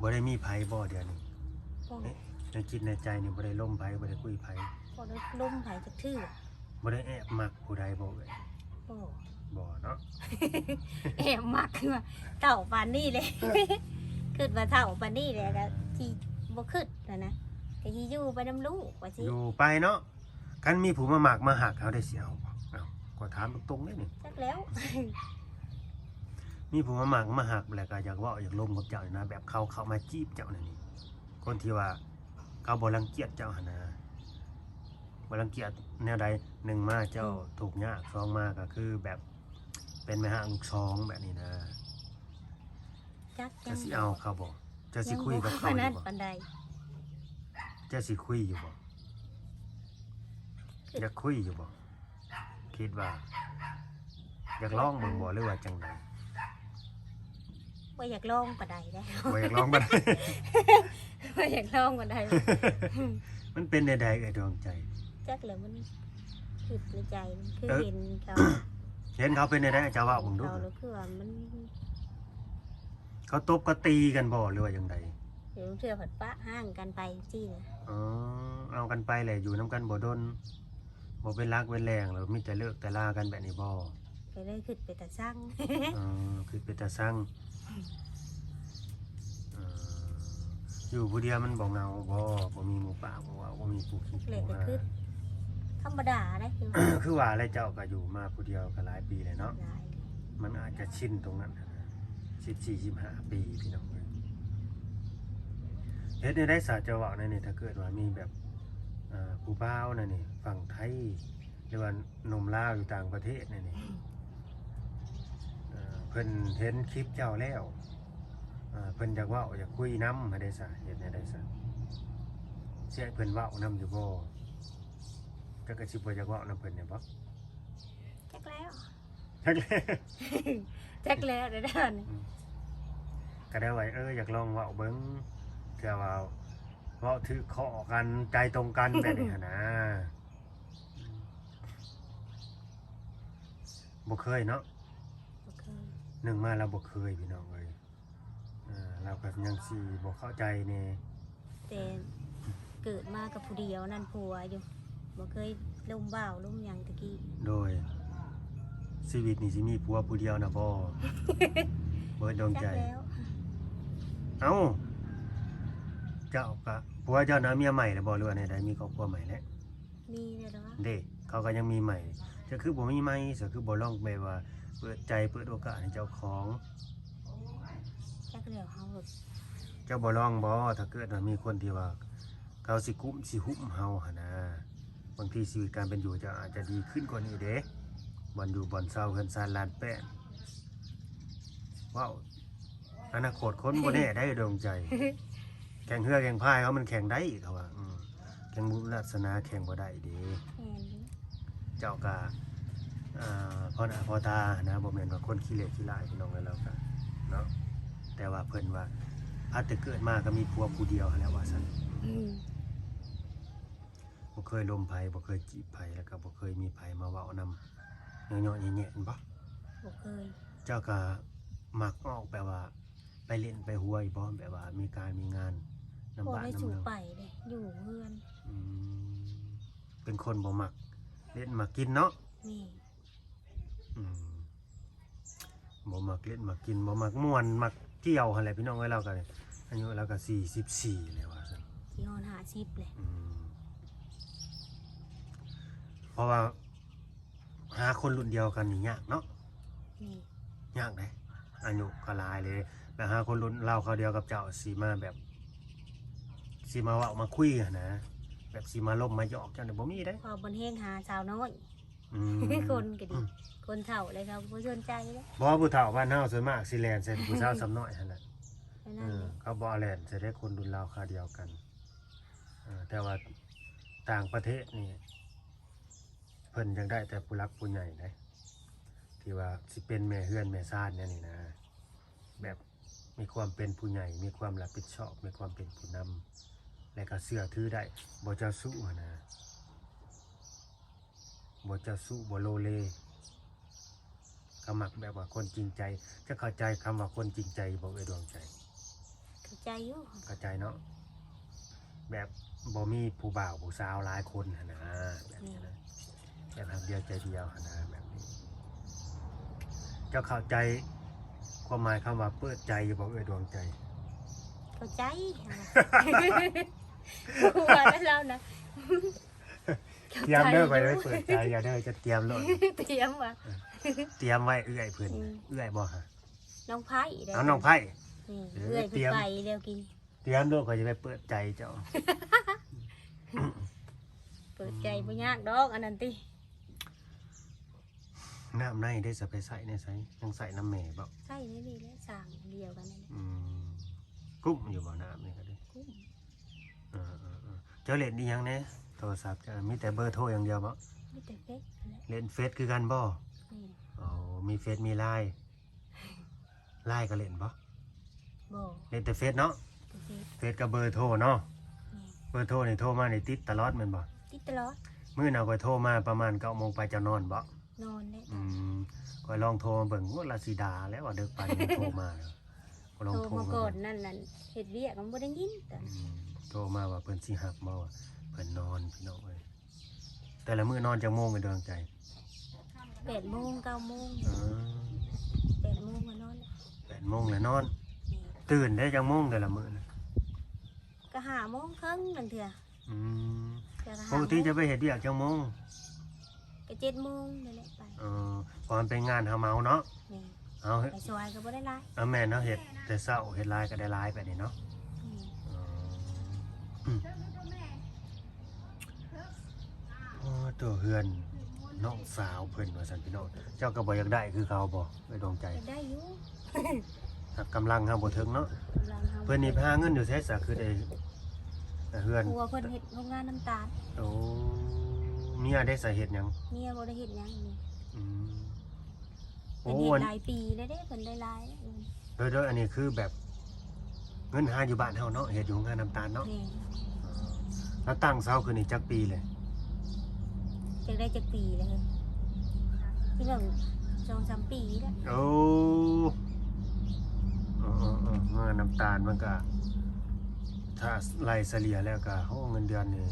ບໍ່ໄດ້ມີໃຜບໍ່ດຽວນີ້? ບໍ່. ເອະ ໃນຈິດໃນໃຈນີ້ບໍ່ໄດ້ລົມໃຜ ບໍ່ໄດ້ຄຸຍໃຜ? ບໍ່ໄດ້ລົມໃຜຈັກເທື່ອ. ບໍ່ໄດ້ແອບມັກຜູ້ໃດບໍ່ເອີຍ? ບໍ່. ບໍ່ເນາະ. ແອບມັກຄືວ່າເຖົ້າປານນີ້ແຫຼະ ຄິດວ່າເຖົ້າປານນີ້ແຫຼະ ກໍຊິບໍ່ຄິດຫັ້ນນະ ກໍຊິຢູ່ໄປນຳລູກວ່າຊີ້. ຢູ່ໄປເນາະ. ຄັນມີຜູ້ມາມັກມາຮັກເຮົາໄດ້ຊິເອົາບໍ່? ເອົ້າ ກໍຖາມຕົງໆເດ້ນີ້. ຈັກແລ້ວ. ມີຜູ້ມາມັກມາຮັກ ແລ້ວກໍຢາກເວົ້າຢາກລົມກັບເຈົ້ານີ້ນະ ແບບເຂົາເຂົ້າມາຈີບເຈົ້ານັ້ນນີ້ ຄົນທີ່ວ່າເຂົາບໍ່ລັງກຽດເຈົ້າຫັ້ນນະ. ບໍ່ລັງກຽດແນວໃດ? ໜຶ່ງມາເຈົ້າ ອືມ ທຸກຍາກ ສອງມາກໍຄືແບບເປັນແມ່ຮ້າງລູກສອງແບບນີ້ນະ. ຈັກ ເຈົ້າຊິເອົາເຂົາບໍ່? ເຈົ້າຊິຄຸຍກັບເຂົາຢູ່ບໍ່? ເຈົ້າຊິຄຸຍຢູ່ບໍ່? ຢາກຄຸຍຢູ່ບໍ່? ຄິດວ່າຢາກລອງເບິ່ງບໍ່ ຫຼືວ່າຈັ່ງໃດ? ບໍ່ຢາກລອງປານໃດເດ້. ບໍ່ຢາກລອງປານໃດ. ບໍ່ຢາກລອງປານໃດ. ມັນເປັນແນວໃດເອື້ອຍດວງໃຈ? ຈັກແຫຼະ ມັນຄິດໃນໃຈ ຄື ເອີ ເຫັນເຂົາ ເຫັນເຂົາເປັນແນວໃດ ເຈົ້າເວົ້າເບິ່ງດູ. ເຂົາ ຄືວ່າມັນ ເຂົາຕົບເຂົາຕີກັນບໍ່ ຫຼືວ່າຈັ່ງໃດ? ເອີ ບາງເທື່ອພັດປະຮ້າງກັນໄປຈັ່ງຊີ້ນະ. ອໍ ເອົາກັນໄປແຫຼະ ຢູ່ນຳກັນບໍ່ດົນ ບໍ່ເປັນຫຼັກເປັນແຫຼ່ງ ແລ້ວມີແຕ່ເລີກແຕ່ລາກັນແບບນີ້ບໍ່? ກໍເລີຍຄິດເປັນຕາຊັງ. ອໍ ຄິດເປັນຕາຊັງ. ເອີ ຢູ່ຜູ້ດຽວມັນບໍ່ເຫງົາບໍ່? ບໍ່ມີໝູ່ປາກໝູ່ເວົ້າ ບໍ່ມີຜູ້ຄິດ ແລ້ວແຕ່ ໝູ່ຫາ ຄິດ ທຳມະດາເດ້. ຄືວ່າແຫຼະ ເຈົ້າກໍຢູ່ມາຜູ້ດຽວກໍຫຼາຍປີແລ້ວເນາະ. ຫຼາຍ. ມັນອາດຈະຊິນຕົງນັ້ນນະ ສິບສີ່ ສິບຫ້າປີ ພີ່ນ້ອງເອີຍ. ເຮັດແນວໃດສາ ເຈົ້າເວົ້າແນວນີ້ ຖ້າເກີດວ່າມີແບບ ເອີ ຜູ້ບ່າວແນວນີ້ ຝັ່ງໄທ ຫຼືວ່າໜຸ່ມລາວຢູ່ຕ່າງປະເທດແນວນີ້ ເອີ ເພິ່ນເຫັນຄລິບເຈົ້າແລ້ວ ເອີ ເພິ່ນຢາກເວົ້າຢາກຄຸຍນຳຫັ້ນເດສາ ເຮັດແນວໃດສາ? ຊິໃຫ້ເພິ່ນເວົ້ານຳຢູ່ບໍ່? ເຈົ້າກໍຊິບໍ່ຢາກເວົ້ານຳເພິ່ນແມ່ນບໍ່? ຈັກແລ້ວ ຈັກແລ້ວ ຈັກແລ້ວເດ້ອ ອືມ ກໍໄດ້ວ່າ ເອີ ຢາກລອງເວົ້າເບິ່ງ ເທື່ອວ່າເວົ້າຖືກຄໍກັນ ໃຈຕົງກັນແບບນີ້ຫັ້ນນະ. ບໍ່ເຄີຍເນາະ ບໍ່ເຄີຍ. ໜຶ່ງມາລາວບໍ່ເຄີຍ ພີ່ນ້ອງເອີຍ ເອີ ລາວກໍຍັງຊິບໍ່ເຂົ້າໃຈແດ່. ແຕ່ເກີດມາກັບຜູ້ດຽວນັ້ນ ຜົວຢູ່ ບໍ່ເຄີຍລົມບ່າວລົມຫຍັງແຕ່ກີ້. ໂດຍ ຊີວິດນີ້ຊິມີຜົວຜູ້ດຽວນະບໍ່? ເບີດດວງໃຈ. ຈັກແລ້ວ. ເອົ້າ ເຈົ້າກະ ຜົວເຈົ້ານະເມຍໃໝ່ແລ້ວບໍ່ ຫຼືວ່າແນວໃດ? ມີຄອບຄົວໃໝ່ແລ້ວ? ມີແລ້ວເນາະ ເດ້ ເຂົາກໍຍັງມີໃໝ່ ເຈົ້າຄືບໍ່ມີໃໝ່? ເຈົ້າຄືບໍ່ລອງແບບວ່າເປີດໃຈເປີດໂອກາດໃຫ້ເຈົ້າຂອງ? ຈັກແລ້ວ ເຮົາ ເຈົ້າບໍ່ລອງບໍ່? ຖ້າເກີດວ່າມີຄົນທີ່ວ່າເຂົາຊິກຸ້ມຊິຫຸ້ມເຮົາຫັ້ນນະ ບາງທີຊີວິດການເປັນຢູ່ເຈົ້າອາດຈະດີຂຶ້ນກວ່ານີ້ເດ້ ບ່ອນຢູ່ບ່ອນເຊົາ ເຮືອນຊານລານແປ້ນ ເວົ້າ ອະນາຄົດຄົນບໍ່ແນ່ໄດ໋ ດວງໃຈ ແຂ່ງເຮືອແຂ່ງພາຍເຮົາມັນແຂ່ງໄດ້ ເຂົາວ່າ ອືມ ແຂ່ງບຸນວາສະໜາແຂ່ງບໍ່ໄດ້ເດ້. ແມ່ນຢູ່. ເຈົ້າກະ ເອີ ພໍໜ້າພໍຕາຫັ້ນນະ ບໍ່ແມ່ນວ່າຄົນຂີ້ເຫຼ້ຂີ້ຫຼາຍ ພີ່ນ້ອງເອີຍ ລາວກະເນາະ ແຕ່ວ່າເພິ່ນວ່າ ພັດແຕ່ເກີດມາກໍມີຜົວຜູ້ດຽວຫັ້ນແຫຼະວ່າຊັ້ນ. ອືມ ບໍ່ເຄີຍລົມໃຜ ບໍ່ເຄີຍຈີບໃຜ ແລ້ວກໍບໍ່ເຄີຍມີໃຜມາເວົ້ານຳເຍາະໆແຍະໆ ແມ່ນບໍ່? ບໍ່ເຄີຍ. ເຈົ້າກໍມັກອອກ ແບບວ່າໄປຫຼິ້ນໄປຫົວຢູ່ບໍ່? ແບບວ່າມີການມີງານນຳ ບໍ່ ບ້ານນຳເມືອງ ໄປເດ້ ຢູ່ເຮືອນ. ອືມ ເປັນຄົນບໍ່ມັກຫຼິ້ນມັກກິນເນາະ? ແມ່ນ. ອືມ ບໍ່ມັກຫຼິ້ນມັກກິນ ບໍ່ມັກມ່ວນມັກທ່ຽວຫັ້ນແຫຼະພີ່ນ້ອງເອີຍ. ລາວກໍອາຍຸລາວກໍສີ່ສິບສີ່ແລ້ວວ່າຊັ້ນ ຊິຮອດຫ້າສິບແຫຼະ. ອືມ ເພາະວ່າຫາຄົນລຸ້ນດຽວກັນນີ້ຍາກເນາະ. ແມ່ນ. ຍາກເດ້ ອາຍຸກໍຫຼາຍເລີຍ ແບບຫາຄົນລຸ້ນລາວຄາວດຽວກັບເຈົ້າ ຊິມາແບບ ຊິມາເວົ້າມາຄຸຍຫັ້ນນະ ແບບຊິມາລົມມາຢອກເຈົ້ານີ້ບໍ່ມີເດ້. ເພາະບໍ່ແຮງຫາສາວນ້ອຍ. ອືມ ຄົນກໍດີ ອືມ ຄົນເຖົ້າແລ້ວເຂົາບໍ່ສົນໃຈເດ້. ບໍ່ ຜູ້ເຖົ້າບ້ານເຮົາສ່ວນມາກຊິແລ່ນໃສ່ຜູ້ສາວສ່ຳນ້ອຍຫັ້ນແຫຼະ. ແມ່ນ. ເອີ ເຂົາບໍ່ແລ່ນໃສ່ເດ້ ຄົນລຸ້ນລາວຄາວດຽວກັນ. ເອີ ແຕ່ວ່າຕ່າງປະເທດນີ້ ເພິ່ນຢາກໄດ້ແຕ່ຜູ້ຫຼັກຜູ້ໃຫຍ່ເດ້ ທີ່ວ່າຊິເປັນແມ່ເຮືອນແມ່ຊານແນວນີ້ນະ ແບບມີຄວາມເປັນຜູ້ໃຫຍ່ ມີຄວາມຮັບຜິດຊອບ ມີຄວາມເປັນຜູ້ນຳ ແລະກໍເຊື່ອຖືໄດ້ ບໍ່ເຈົ້າຊູ້ຫັ້ນນະ. ບໍ່ເຈົ້າຊູ້ ບໍ່ໂລເລ ກໍມັກແບບວ່າຄົນຈິງໃຈ. ເຈົ້າເຂົ້າໃຈຄຳວ່າຄົນຈິງໃຈບໍ່ເອື້ອຍດວງໃຈ? ເຂົ້າໃຈຢູ່. ເຂົ້າໃຈເນາະ ແບບບໍ່ມີຜູ້ບ່າວຜູ້ສາວຫຼາຍຄົນຫັ້ນນະ ແບບນີ້ນະ. ແມ່ນ. ແບບຮັກດຽວໃຈດຽວຫັ້ນນະ ແບບນີ້. ເຈົ້າເຂົ້າໃຈຄວາມໝາຍຄຳວ່າເປີດໃຈຢູ່ບໍ່ເອື້ອຍດວງໃຈ? ເຂົ້າໃຈ. ຮູ້ວ່າແລ້ວນະ. ຕຽມເດີ ໄປເປີດໃຈ ຢ່າເດີ ຈະຕຽມໂລດ. ຕຽມວ່າ ຕຽມໄວ້ເອື້ອຍເພິ່ນ. ອືມ ເອື້ອຍບໍ່ຫະ? ນ້ອງໄພ້ເດ້. ເອົາ ນ້ອງໄພ້. ນີ້ ເອີ ເອື້ອຍເພິ່ນ ຕຽມ ໄປແລ້ວກີ້. ຕຽມໂລດ ຂ້ອຍຈະໄປເປີດໃຈເຈົ້າ. ເປີດໃຈບໍ່ຍາກດອກ ອືມ ອັນນັ້ນຕິ. ນ້ຳໃນເດ້ ຈະໄປໃຊ້ໃນໃສ? ຍັງໃຊ້ນຳແມ່ບໍ່? ໃຊ້ໃນນີ້ແຫຼະ ສ້າງດຽວກັນນັ້ນແຫຼະ. ອືມ ກຸ້ມຢູ່ບໍ່ນ້ຳນີ້ກໍດີ? ກຸ້ມ. ເອີໆໆ ເຈົ້າຫຼິ້ນອີ່ຫຍັງແດ່ໂທລະສັບເຈົ້າ? ມີແຕ່ເບີໂທຢ່າງດຽວບໍ່? ມີແຕ່ເຟສຫັ້ນແຫຼະ. ຫຼິ້ນເຟສຄືກັນບໍ່? ແມ່ນ. ໂອ້ ມີເຟສມີລາຍ. ລາຍກໍຫຼິ້ນບໍ່? ບໍ່. ຫຼິ້ນແຕ່ເຟສເນາະ? ແຕ່ເຟສ. ເຟສກັບເບີໂທເນາະ? ແມ່ນ. ເບີໂທນີ້ໂທມານີ້ຕິດຕະຫຼອດແມ່ນບໍ່? ຕິດຕະຫຼອດ. ມື້ໜຶ່ງຂ້ອຍໂທມາປະມານເກົ້າໂມງປາຍ ເຈົ້ານອນບໍ່? ນອນແຫຼະ. ອືມ ຂ້ອຍລອງໂທມາເບິ່ງ ໂອ້ ລາວຊິດ່າແລ້ວວ່າ ດຶກປານນີ້ໂທມາ. ລອງໂທມາກ່ອນນັ້ນ ເຮັດວຽກມັນບໍ່ໄດ້ຍິນ. ອືມ ໂທມາວ່າເພິ່ນຊິຮັບບໍ່ ວ່າເພິ່ນນອນ ພີ່ນ້ອງເອີຍ. ແຕ່ລະມື້ນອນຈັກໂມງ ເອື້ອຍດວງໃຈ? ແປດໂມງ ເກົ້າໂມງ. ເອີ ແປດໂມງກໍນອນ. ແປດໂມງແລ້ວນອນ. ແມ່ນ. ຕື່ນໄດ້ຈັກໂມງແຕ່ລະມື້ນະ? ກໍຫ້າໂມງເຄິ່ງບາງເທື່ອ. ອືມ ແຕ່ກໍຫ້າໂມງ. ປົກກະຕິຈະໄປເຮັດວຽກຈັກໂມງ? ກໍເຈັດໂມງນີ້ແຫຼະໄປ. ເອີ ເພາະມັນເປັນງານເຮົາເໝົາເນາະ. ແມ່ນ. ເຮົາ ໄປຊ່ວຍກໍບໍ່ໄດ້ຫຼາຍ. ເອີ ແມ່ນ ເຮົາເຮັດແຕ່ເຊົ້າ ເຮັດຫຼາຍກໍໄດ້ຫຼາຍແບບນີ້ເນາະ. ແມ່ນ. ເອີ ໂອ້ ໂຕເຮືອນນ້ອງສາວເພິ່ນວ່າຊັ້ນ ພີ່ນ້ອງ. ເຈົ້າກໍບໍ່ຢາກໄດ້ຄືເຂົາບໍ່ ເອື້ອຍດວງໃຈ? ຢາກໄດ້ຢູ່. ຫາກກຳລັງເຮົາບໍ່ເຖິງເນາະ. ກຳລັງເຮົາ ເພິ່ນນີ້ໄປຫາເງິນຢູ່ໃສຊະ ຄືໄດ້ເຮືອນ? ຜົວເພິ່ນເຮັດໂຮງງານນ້ຳຕານ. ໂອ້ ເມຍເດ້ຊະ ເຮັດຫຍັງ? ເມຍບໍ່ໄດ້ເຮັດຫຍັງ. ອືມ ໂອ້ ເພິ່ນເຮັດຫຼາຍປີແລ້ວເດ້ ເພິ່ນໄດ້ຫຼາຍ. ໂດຍໆ ອັນນີ້ຄືແບບເງິນຫາຢູ່ບ້ານເຮົາເນາະ ເຮັດຢູ່ໂຮງງານນ້ຳຕານເນາະ. ແມ່ນ. ແລ້ວຕັ້ງເສົາຂຶ້ນນີ້ຈັກປີແລ້ວ? ຈັກໄດ້ຈັກປີແລ້ວ ຊິເບິ່ງ ສອງສາມປີແລ້ວ. ໂອ້ ເອີໆໆ ງານນ້ຳຕານມັນກະ ຖ້າໄລ່ສະເລ່ຍແລ້ວກໍ ໂອ້ ເງິນເດືອນນີ້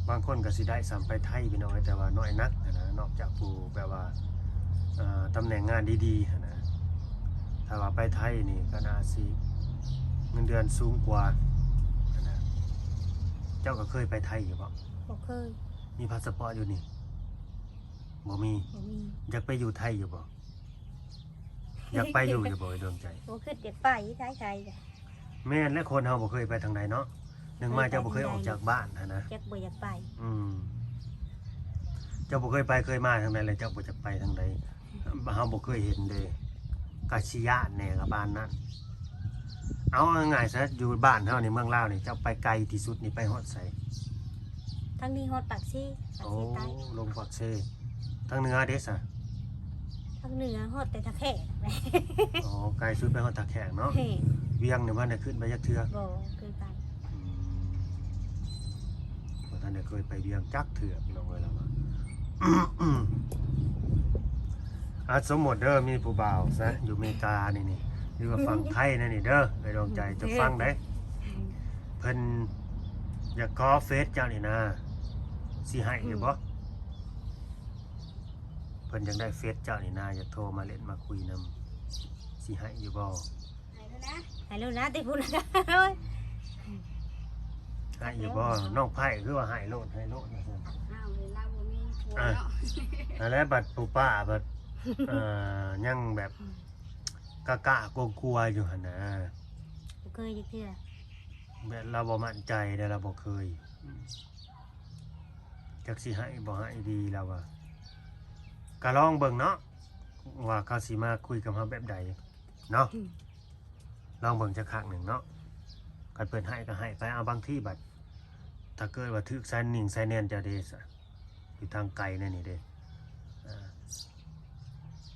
ບາງຄົນກໍຊິໄດ້ສ່ຳໄປໄທ ພີ່ນ້ອງເອີຍ ແຕ່ວ່ານ້ອຍນັກຫັ້ນນະ ນອກຈາກຜູ້ແບບວ່າ ເອີ ຕຳແໜ່ງງານດີໆຫັ້ນນະ. ຖ້າວ່າໄປໄທນີ້ກໍໜ້າຊິເງິນເດືອນສູງກວ່າຫັ້ນນະ. ເຈົ້າກໍເຄີຍໄປໄທຢູ່ບໍ່? ບໍ່ເຄີຍ. ມີພາສະປອດຢູ່ນີ້? ບໍ່ມີ. ບໍ່ມີ. ຢາກໄປຢູ່ໄທຢູ່ບໍ່? ຢາກໄປຢູ່ຢູ່ບໍ່ ດວງໃຈ? ບໍ່ຄິດຢາກໄປ ໄທໆ. ແມ່ນແຫຼະ ຄົນເຮົາບໍ່ເຄີຍໄປທາງໃດເນາະ. ໜຶ່ງມາເຈົ້າບໍ່ເຄີຍອອກຈາກບ້ານຫັ້ນນະ. ຈັກບໍ່ຢາກໄປ. ອືມ ເຈົ້າບໍ່ເຄີຍໄປເຄີຍມາທາງໃດ ແລ້ວເຈົ້າບໍ່ຢາກໄປທາງໃດ? ເຮົາບໍ່ເຄີຍເຫັນເດ້ ກະຊິຢ້ານແດ່ ກະປານນັ້ນ. ເອົາງ່າຍໆຊະ ຢູ່ບ້ານເຮົານີ້ ເມືອງລາວນີ້ ເຈົ້າໄປໄກທີ່ສຸດນີ້ໄປຮອດໃສ? ທາງນີ້ຮອດປາກເຊ. ປາກເຊໃຕ້. ໂອ້ ລົງປາກເຊ. ທາງເໜືອເດ້ຊະ? ພາກເໜືອຮອດແຕ່ທ່າແຂກ. ອໍ ໄກສຸດໄປຮອດທ່າແຂກເນາະ. ແມ່ນ. ວຽງນີ້ບໍ່ໄດ້ຂຶ້ນໄປຈັກເທື່ອ? ບໍ່ເຄີຍໄປ. ອືມ ບໍ່ທັນໄດ້ເຄີຍໄປວຽງຈັກເທື່ອ ພີ່ນ້ອງເອີຍ ລາວວ່າ. ອ່າ ສົມມຸດເດີ ມີຜູ້ບ່າວຊະ ຢູ່ເມການີ້ນີ້ ຫຼືວ່າຝັ່ງໄທນັ້ນນີ້ເດີ ເອື້ອຍດວງໃຈ ຈະຟັງໄດ໋. ເພິ່ນຢາກຂໍເຟສເຈົ້ານີ້ນາ ຊິໃຫ້ຢູ່ບໍ່? ອືມ ເພິ່ນຢາກໄດ້ເຟສເຈົ້ານີ້ນາ ຢາກໂທມາຫຼິ້ນມາຄຸຍນຳ ຊິໃຫ້ຢູ່ບໍ່? ໃຫ້ໂລດນະ ໃຫ້ໂລດນະ ຕິພຸ້ນນະ. ໃຫ້ຢູ່ບໍ່? ນ້ອງໄພ້ຄືວ່າໃຫ້ໂລດ ໃຫ້ໂລດວ່າຊັ້ນ. ອ້າວ ລາວບໍ່ມີຜົວເນາະ. ນັ້ນແຫຼະ ບັດຜູ້ປ້າບັດ ເອີ ຍັງແບບກະໆກົວໆຢູ່ຫັ້ນນະ. ບໍ່ເຄີຍຈັກເທື່ອ. ແບບລາວບໍ່ໝັ້ນໃຈເດ້ ລາວບໍ່ເຄີຍ. ອືມ ຈັກຊິໃຫ້ບໍ່ໃຫ້ດີ ລາວວ່າ. ກະລອງເບິ່ງເນາະ ວ່າເຂົາຊິມາຄຸຍກັບເຮົາແບບໃດເນາະ. ອືມ ລອງເບິ່ງຈັກຄັ້ງໜຶ່ງເນາະ. ຄັນເພິ່ນໃຫ້ກໍໃຫ້ໄປ. ເອົາ ບາງທີບັດ ຖ້າເກີດວ່າຖືກສາຍໜິ່ງສາຍແໜ້ນເຈົ້າເດ້ຊະ ຢູ່ທາງໄກແນວນີ້ເດ້. ອ່າ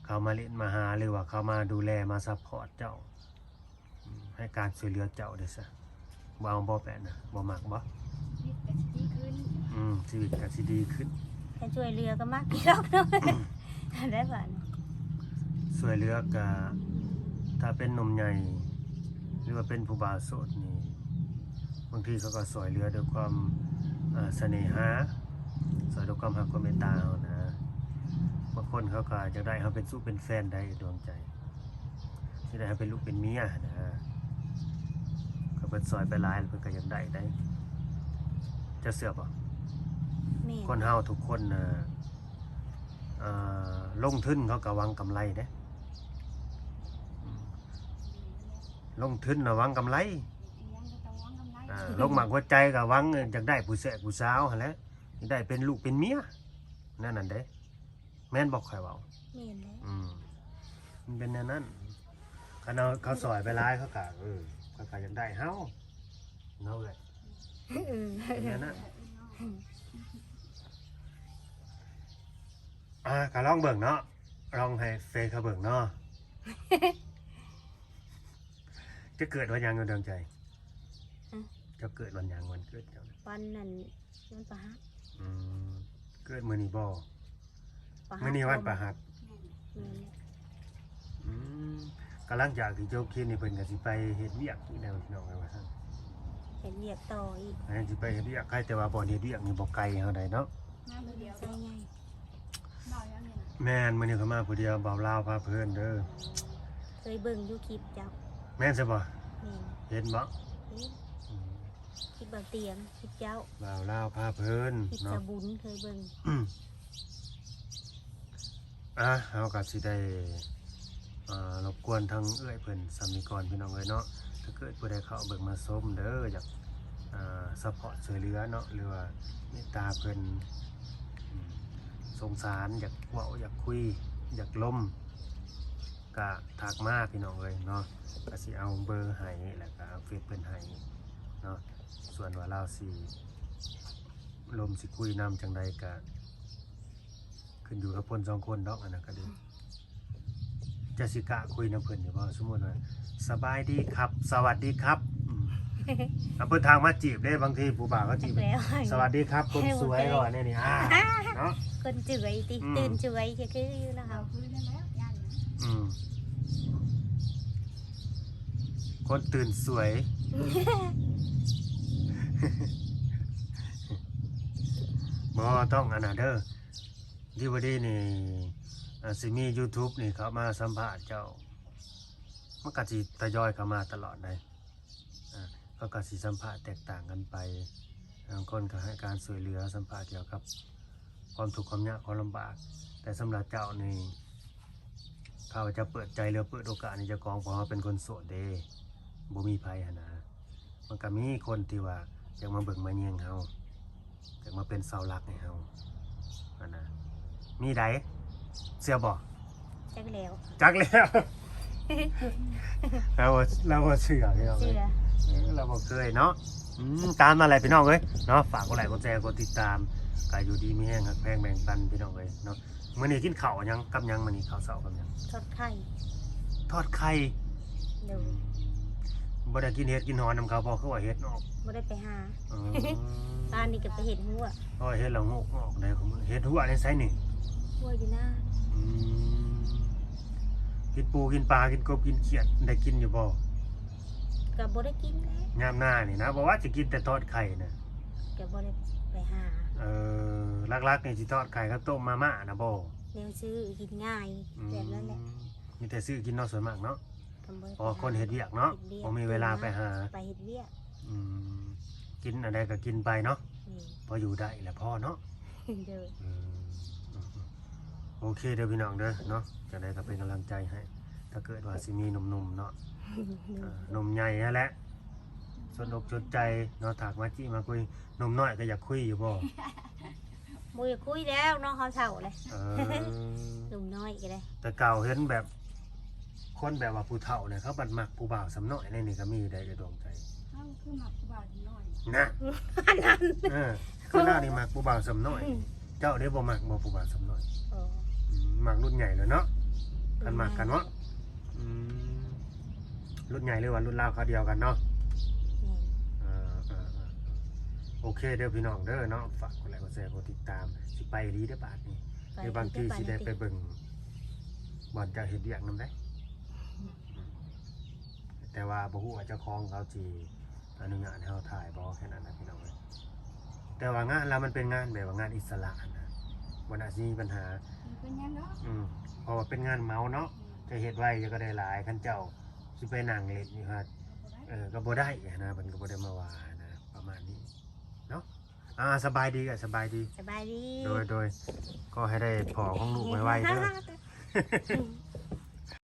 ເຂົາມາຫຼິ້ນມາຫາ ຫຼືວ່າເຂົາມາດູແລ ມາຊັບພອດເຈົ້າ ອືມ ໃຫ້ການຊ່ວຍເຫຼືອເຈົ້າເດ້ຊະ. ບໍ່ເອົາບໍ່ແປະນະ ບໍ່ມັກບໍ່? ຊີວິດກໍຊິດີຂຶ້ນ. ອືມ ຊີວິດກໍຊິດີຂຶ້ນ. ການຊ່ວຍເຫຼືອກໍມັກຢູ່ດອກເນາະ. ໄດ້ບາດນີ້ ຊ່ວຍເຫຼືອກະ ຖ້າເປັນໜຸ່ມໃຫຍ່ ຫຼືວ່າເປັນຜູ້ບ່າວໂສດນີ້ ບາງທີເຂົາກໍຊ່ວຍເຫຼືອດ້ວຍຄວາມ ເອີ ສະເໜ່ຫາ ຊ່ວຍດ້ວຍຄວາມຮັກຄວາມເມດຕາເຮົານະ. ບາງຄົນເຂົາກໍຢາກໄດ້ເຮົາເປັນຊູ້ເປັນແຟນໄດ້ດວງໃຈ. ຊິໄດ້ໃຫ້ເປັນລູກເປັນເມຍຫັ້ນນະ. ກໍເພິ່ນຊ່ອຍໄປຫຼາຍ ເພິ່ນກໍຢາກໄດ້ໄດ໋. ເຈົ້າເຊື່ອບໍ່? ແມ່ນ. ຄົນເຮົາທຸກຄົນນະ ເອີ ລົງທຶນເຂົາກໍຫວັງກຳໄລເດ້. ອືມ ລົງທຶນນະຫວັງກຳໄລ. ອ່າ ລົງໝາກຫົວໃຈກໍຫວັງຢາກໄດ້ຜູ້ແຊກຜູ້ສາວຫັ້ນແຫຼະ. ຢາກໄດ້ເປັນລູກເປັນເມຍ ແນວນັ້ນເດ້. ແມ່ນບໍ່ຂ້ອຍເວົ້າ? ແມ່ນແຫຼະ. ອືມ ມັນເປັນແນວນັ້ນ. ຄັນເຮົາ ເຂົາຊ່ອຍໄປຫຼາຍ ເຂົາກະ ເອີ ເຂົາກະຢາກໄດ້ເຮົາເນາະເອີຍ. ເອີ ເປັນແນວນັ້ນ. ອ່າ ກະລອງເບິ່ງເນາະ ລອງໃຫ້ເຟສເຂົາເບິ່ງເນາະ. ເຈົ້າເກີດວັນຫຍັງ ດວງໃຈ? ຮະ? ເຈົ້າເກີດວັນຫຍັງ ວັນເກີດເຈົ້າ? ວັນນັ້ນ ວັນພະຫັດ. ອືມ ເກີດມື້ນີ້ບໍ່? ພະຫັດ. ມື້ນີ້ວັນພະຫັດ. ແມ່ນ. ອືມ ກໍຫຼັງຈາກທີ່ຈົບຄລິບນີ້ ເພິ່ນກໍຊິໄປເຮັດວຽກອີກແລ້ວ ພີ່ນ້ອງເອີຍ ວ່າຊັ້ນ. ເຮັດວຽກຕໍ່ອີກ. ແມ່ນ ຊິໄປເຮັດວຽກ. ໃຜແຕ່ວ່າບ່ອນເຮັດວຽກນີ້ບໍ່ໄກເຮົາໃດເນາະ. ມາຜູ້ດຽວ. ໃສ່ໃຫຍ່. ແມ່ນ ມື້ນີ້ຂ້ອຍມາຜູ້ດຽວ ບ່າວລາວພາເພີນເດີ. ເຄີຍເບິ່ງຢູ່ຄລິບເຈົ້າ. ແມ່ນຊະບໍ່? ແມ່ນ. ເຫັນບໍ່? ເຫັນ. ອືມ ຄລິບບ່າວຕຽງ ຄລິບເຈົ້າ. ບ່າວລາວພາເພີນ ຄລິບ ເນາະ ສາວບຸນ ເຄີຍເບິ່ງ. ອືມ ອ່າ ເຮົາກໍຊິໄດ້ ເອີ ລົບກວນທາງເອື້ອຍເພິ່ນສ່ຳນີ້ກ່ອນ ພີ່ນ້ອງເອີຍເນາະ. ຖ້າເກີດຜູ້ໃດເຂົ້າເບິ່ງມາຊົມເດີ ຢາກ ອ່າ ຊັບພອດຊ່ວຍເຫຼືອເນາະ ຫຼືວ່າເມດຕາເພິ່ນ ອືມ ສົງສານ ຢາກເວົ້າ ຢາກຄຸຍ ຢາກລົມ ກະທັກມາ ພີ່ນ້ອງເອີຍເນາະ. ກະຊິເອົາເບີໃຫ້ ແລ້ວກະເອົາເຟສເພິ່ນໃຫ້ເນາະ. ສ່ວນວ່າລາວຊິລົມ ຊິຄຸຍນຳຈັ່ງໃດ ກະຂຶ້ນຢູ່ກັບຄົນສອງຄົນດອກ ອັນນັ້ນກະດີ. ຈະຊິກະຄຸຍນຳເພິ່ນຢູ່ບໍ່? ສົມມຸດວ່າ ສະບາຍດີຄັບ ສະຫວັດດີຄັບ. ອືມ ຖ້າເພິ່ນທາງມາຈີບເດ້ ບາງທີຜູ້ບ່າວເຂົາຈີບ ສະຫວັດດີຄັບຄົນສວຍ ເຂົາວ່າແນວນີ້ ອ່າ ເນາະ. ຄົນສວຍຕິ ອືມ ຕື່ນສວຍ ຄືຢູ່ນະເຮົາ. ອືມ ຄົນຕື່ນສວຍ. ບໍ່ຕ້ອງອັນນັ້ນເດີ. ດີບໍ່ດີນີ້ ອາ ຊິມີຢູທູບນີ້ເຂົ້າມາສຳພາດເຈົ້າ ມັນກໍຊິທະຍອຍເຂົ້າມາຕະຫຼອດໄດ໋. ອາ ເຂົາກໍຊິສຳພາດແຕກຕ່າງກັນໄປ. ບາງຄົນກໍໃຫ້ການຊ່ວຍເຫຼືອ ສຳພາດກ່ຽວກັບຄວາມທຸກຄວາມຍາກຄວາມລຳບາກ. ແຕ່ສຳລັບເຈົ້ານີ້ ຖ້າວ່າຈະເປີດໃຈ ຫຼື ເປີດໂອກາດໃຫ້ເຈົ້າຂອງ ເພາະເຮົາເປັນຄົນໂສດເດ້ ບໍ່ມີໃຜຫັ້ນນະ. ມັນກໍມີຄົນທີ່ວ່າຢາກມາເບິ່ງມາແຍງເຮົາ ຢາກມາເປັນເສົາຫຼັກໃຫ້ເຮົາຫັ້ນນະ. ມີໃດ໋ ເຊື່ອບໍ່? ຈັກແລ້ວ ຈັກແລ້ວ. ລາວ ລາວບໍ່ເຊື່ອ ເຊື່ອ ເອີ ລາວບໍ່ເຄີຍເນາະ. ອືມ ຕາມນັ້ນແຫຼະ ພີ່ນ້ອງເອີຍເນາະ. ຝາກກົດໄລ ກົດແຊ ກົດຕິດຕາມ ກໍຢູ່ດີມີແຮງ ຮັກແພງແບ່ງປັນ ພີ່ນ້ອງເອີຍເນາະ. ມື້ນີ້ກິນເຂົ້າຫຍັງກັບຫຍັງ? ມື້ນີ້ເຂົ້າເຊົ້າກັບຫຍັງ? ທອດໄຂ່ ທອດໄຂ່. ໂດຍ. ບໍ່ໄດ້ກິນເຫັດກິນຫອນນຳເຂົາບໍ່? ຄືວ່າເຫັດອອກ. ບໍ່ໄດ້ໄປຫາ. ອໍ ປານນີ້ກໍໄປເຮັດຮົ້ວ. ໂອ້ຍ ເຫັດລະໂງກອອກໄດ໋. ເຫັດຮົ້ວໃນໃສນີ້? ຮົ້ວຢູ່ນາ. ອືມ ກິນປູກິນປາ ກິນກົບກິນຂຽດ ໄດ້ກິນຢູ່ບໍ່? ກໍບໍ່ໄດ້ກິນແຫຼະ. ຍາມໜ້ານີ້ນະ ບໍ່ວ່າຊິກິນແຕ່ທອດໄຂ່ນະ. ກໍບໍ່ໄດ້ໄປຫາ. ເອີ ຫຼັກໆນີ້ຊິທອດໄຂ່ກັບຕົ້ມມາມ່ານະບໍ່? ແນວຊື້ກິນງ່າຍ ອືມ ແບບນັ້ນແຫຼະ. ມີແຕ່ຊື້ກິນເນາະ ສ່ວນມາກເນາະ. ກໍບໍ່ໄດ້ ເພາະວ່າຄົນເຮັດວຽກເນາະ ເຮັດວຽກ ບໍ່ມີເວລາໄປຫາ ໄປເຮັດວຽກ. ອືມ ກິນອັນໃດກໍກິນໄປເນາະ. ແມ່ນ. ພໍຢູ່ໄດ້ແຫຼະ ພໍເນາະ. ໂດຍ. ອືມ ໂອເຄເດີພີ່ນ້ອງເດີເນາະ. ຈັ່ງໃດກໍເປັນກຳລັງໃຈໃຫ້ ຖ້າເກີດວ່າຊິມີໜຸ່ມໆເນາະ ເອີ ໜຸ່ມໃຫຍ່ຫັ້ນແຫຼະ ສົນອົກສົນໃຈເນາະ ທັກມາຈີມາຄຸຍ. ໜຸ່ມນ້ອຍກໍຢາກຄຸຍຢູ່ບໍ່? ບໍ່ຢາກຄຸຍແລ້ວເນາະ ເຮົາເຖົ້າແລ້ວ. ເອີ ໜຸ່ມນ້ອຍກໍໄດ້. ແຕ່ເກົ່າເຫັນແບບ ຄົນແບບວ່າຜູ້ເຖົ້ານີ້ ເຂົາບັດມັກຜູ້ບ່າວສ່ຳນ້ອຍ ໃນນີ້ກໍມີໄດ໋ ດວງໃຈ. ເຮົາຄືມັກຜູ້ບ່າວສ່ຳນ້ອຍນະ. ອັນນັ້ນ ເອີ ຄືລາວນີ້ມັກຜູ້ບ່າວສ່ຳນ້ອຍ. ອືມ ເຈົ້າເດ້ ບໍ່ມັກບໍ່ຜູ້ບ່າວສ່ຳນ້ອຍ? ອໍ ອືມ ມັກລຸ້ນໃຫຍ່ແລ້ວເນາະ. ຄັນມັກກັນເນາະ. ອືມ ລຸ້ນໃຫຍ່ ຫຼືວ່າລຸ້ນລາວຄາວດຽວກັນເນາະ. ແມ່ນ. ອ່າ ໂອເຄເດີພີ່ນ້ອງເດີເນາະ. ຝາກກົດໄລ ກົດແຊ ກົດຕິດຕາມ. ຊິໄປອີ່ຫຼີເດີບາດນີ້. ຫຼືບາງທີຊິໄດ້ໄປເບິ່ງບ່ອນເຈົ້າເຮັດວຽກນຳໄດ໋. ອືມ ແຕ່ວ່າບໍ່ຮູ້ວ່າເຈົ້າຂອງເຂົາຊິອະນຸຍາດໃຫ້ເຮົາຖ່າຍບໍ່ ແຄ່ນັ້ນນະພີ່ນ້ອງເອີຍ. ແຕ່ວ່າງານລາວມັນເປັນງານແບບວ່າງານອິດສະຫຼະຫັ້ນນະ ບໍ່ໜ້າຊິມີບັນຫາ. ບໍ່ເປັນຫຍັງດອກ. ອືມ ເພາະວ່າເປັນງານເໝົາເນາະ. ອືມ ເຈົ້າເຮັດໄວເຈົ້າກໍໄດ້ຫຼາຍ. ຄັນເຈົ້າຊິໄປນັ່ງເຫຼັ້ນຢູ່ຫັ້ນ ກໍບໍ່ໄດ້ ເອີ ກໍບໍ່ໄດ້ຫັ້ນນະ ເພິ່ນກໍບໍ່ໄດ້ມາວ່າຫັ້ນນະ ປະມານນີ້ເນາະ. ອ່າ ສະບາຍດີ ສະບາຍດີ. ສະບາຍດີ. ໂດຍ ໂດຍ. ຂໍໃຫ້ໄດ້ພໍ່ຂອງລູກໄວໆເດີ.